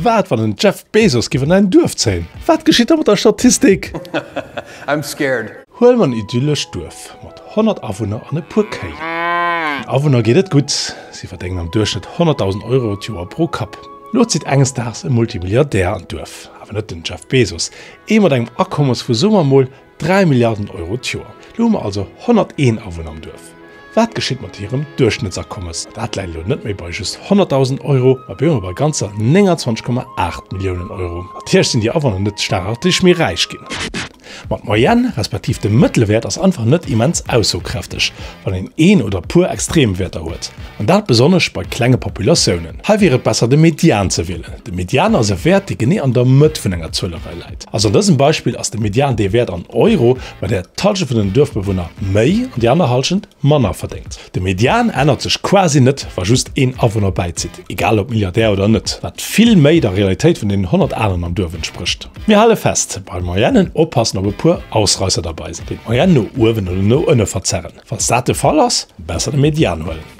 Wat wann en Jeff Bezos giff an däin Duerf zéien? Wat geschitt da mat der Statistik? I'm scared. Huel mer en idyllescht Duerf mat 100 Awunner an e puer Kéi. Den Awunner geet et gutt, si verdéngen am Duerchschnëtt 100.000 Euro d'Joer pro Kapp. Lo zitt enges Daags e Multimilliardär an d'Duerf, awer net den Jeff Bezos, ee mat engem Akommes vu soe mer mol 3 Milliarden Euro d'Joer. Lo hu mer also 101 Awunner am Duerf. Wat geschitt mat hirem Duerchschnëttsakommes? Dat läit elo net méi bei just 100.000 Euro, ma bemol bei ganzer 29,8 Milliounen Euro. Natierlech sinn déi Awunner net schlagarteg méi räich ginn. Ma d'Moyenne, respektiv de Mëttelwäert ass einfach net immens aussokräfteg, wann een een oder puer Extremwäerter huet. An dat besonnesch bei klenge Populatiounen. Hei wier et besser de Median ze wielen. De Median ass e Wäert, dee genee an der Mëtt vun enger Zuelerei läit. Also an dësem Beispill ass de Median dee Wäert an Euro, bei där d'Hallschent vun den Duerfbewunner méi an déi aner Hallschent manner verdéngt. De Median ännert sech quasi net, wa just een Awunner bäizitt, egal ob Milliardär oder net, wat vill méi der Realitéit vun deenen 100 aneren am Duerf entsprécht. Mir hale fest, bei Moyennen oppassen ob e puer Ausreisser derbei sinn, déi d'Moyenne no uewen oder no ënne verzerren. Falls dat de Fall ass, besser de Median huelen.